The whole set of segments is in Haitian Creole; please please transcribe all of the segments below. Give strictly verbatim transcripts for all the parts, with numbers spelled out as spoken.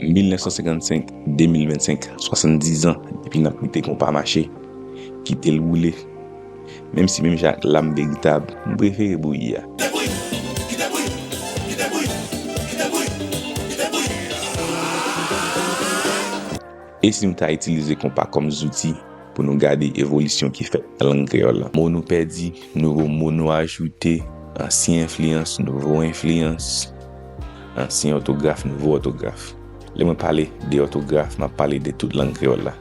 Mil nèf san senkannsenk, de mil vennsenk, swasanndiz an, epi n ap kite konpa mache, kite l woule. Menm si menm jan ak lam veritab, m prefere bouyi a. E si nou ta itilize konpa kòm zouti pou nou gade evolisyon ki fèt nan lang kreyòl la? Mo nou pèdi, nouvo mo nou ajoute, ansyen enfliyans, nouvo enfliyans, ansyen òtograf, nouvo òtograf. Lè mwen pale de òtograf, m ap pale de tout lang kreyòl la.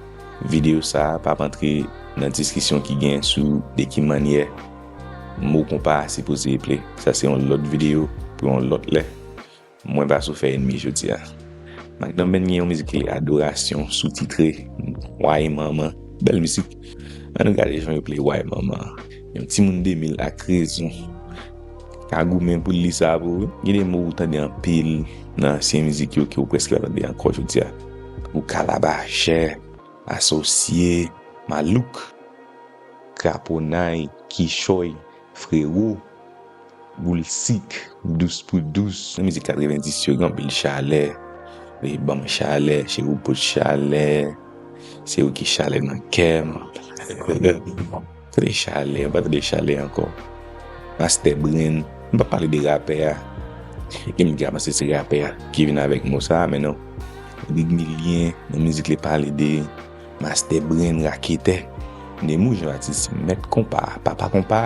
Videyo sa a p ap antre nan diskisyon ki genyen sou de ki mannyè mo konpa a sipoze eple. Sa se yon lòt videyo pou yon lòt lè. Mwen pa sou fè ènmi jodi a. Mac Dambenn gen yon mizik ki rele Adorasyon, soutitre, Way Manman. Bèl mizik. Ann nou gade jan yo play Way Manman. Yon timoun de mil ak rezon ka goumen pou l li sa pou ou. Gen de mo ou tande anpil nan ansyen mizik yo ke ou prèske pa tande ankò jodi a. Ou kalabachè, asosye, malouk, kraponay, kichòy, frewo, boul sik, dous pou dous. Nan mizik katrevendis yo, gen anpil chalè. Veye ban m chalè, cheri w pot chalè. Se ou ki chalè nan kè m. Tande chalè, m pa tande chalè ankò. Mastè Brenn, m pa pale de rapè a. Gen moun ki ka panse se rapè a ki vin avèk mo sa a, men non. Rodrig Milien, nan mizik li pale de Mastè Brenn, raketè. Nemou Jean Baptiste, mèt konpa, papa konpa,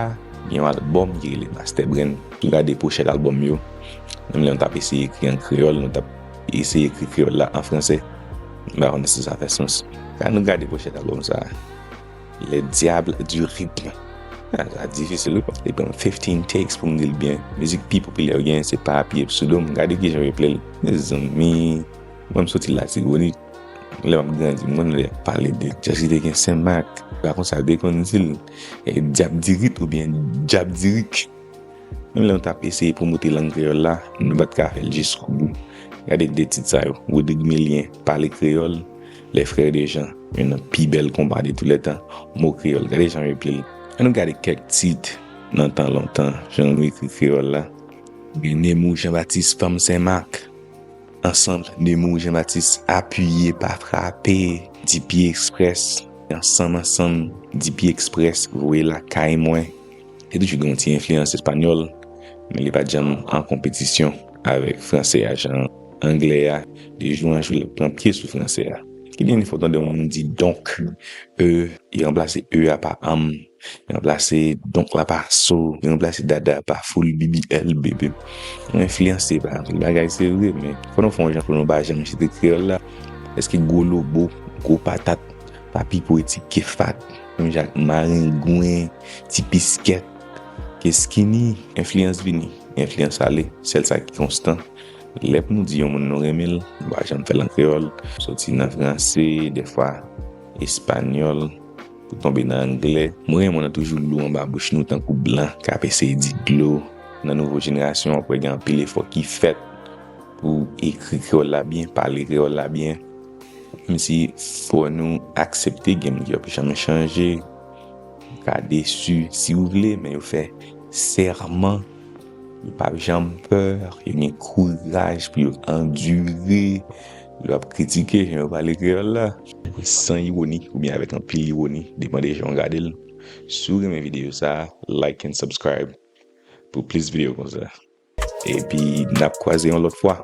gen yon albòm ki rele Mastè Brenn. Nou gade pochèt albòm yo. Menm lè nou t ap eseye ekri an kreyòl, nou t ap eseye ekri kreyòl la an fransè. M pa konn si sa fè sans. Ann nou gade pochèt albòm sa a. Le diable du rythme. Ah, sa difisil, wi, paske li pran fifteen takes pou m di l byen. Mizik pi popilè yo gen, se Papi e Psoudo. M gade kijan yo eple l. Mezanmi, mwen m soti Latibonit. Lè m ap grandi, m konn lè y ap pale de djaz ki te gen Senmak. Pa konsa yo te konn di l, e, Dyab Dirit oubyen Dyab Dirik. Menm lè nou t ap eseye pwomote lang kreyòl la, nou pa t ka fè l jiskobou. Gade de tit sa yo, Rodrig Milien, Pale Kreyòl, Les Frères de Jean, youn nan pi bèl konpa de tou lè tan, Mo Kreyòl. Gade jan yo eple l. Ann nou gade kèk tit nan tan lontan, jan nou ekri kreyòl la. Gen Nemou Jean Baptiste, Fanm Senmak. Ansanm, Nemou Jean Baptiste, Apiye pa frape, D P Express, Ansanm Ansanm, D P Express, Voye Lakay Mwen. Te toujou gen yon ti enfliyans espanyòl, men li pa t janm an konpetisyon avèk fransè a, jan anglè a, de jou an jou, l ap pran pye sou fransè a. Ki byen fò tande yon moun di donc, e, li ranplase e a pa anm, li ranplase donc la pa so, li ranplase dada pa foul, B B L, bebe. Nou enfliyanse pa anpil bagay, se vre, men fò nou fè yon jan pou nou pa janm chite kreyòl la. Èske gwo lobo, gwo patat, pa pi poetik ke fat, menm jan ak marengwen, ti piskèt, ke skinny? Enfliyans vini, enfliyans ale, sèl sa ki konstan, lè pou nou di yon moun nou renmen l, nou pa janm fè l an kreyòl, soti nan franse, dèfwa espanyòl, pou tonbe nan anglè. Mo renmen w nan toujou lou anba bouch nou tankou blan k ap eseye di dlo. Nan nouvo jenerasyon, w ap wè gen anpil efò ki fèt pou ekri kreyòl la byen, pale kreyòl la byen. Menm si fò nou aksepte gen moun ki p ap janm chanje, ka desi si w vle, men yo fè sèman, yo p ap janm pè, yo gen kouraj pou yo andire, yo ap kritike jan yo pale kreyòl la. San iwoni oubyen avèk anpil iwoni, depann de jan w gade l. Si w renmen videyo sa a, like and subscribe pou plis videyo konsa. Epi n ap kwaze yon lòt fwa.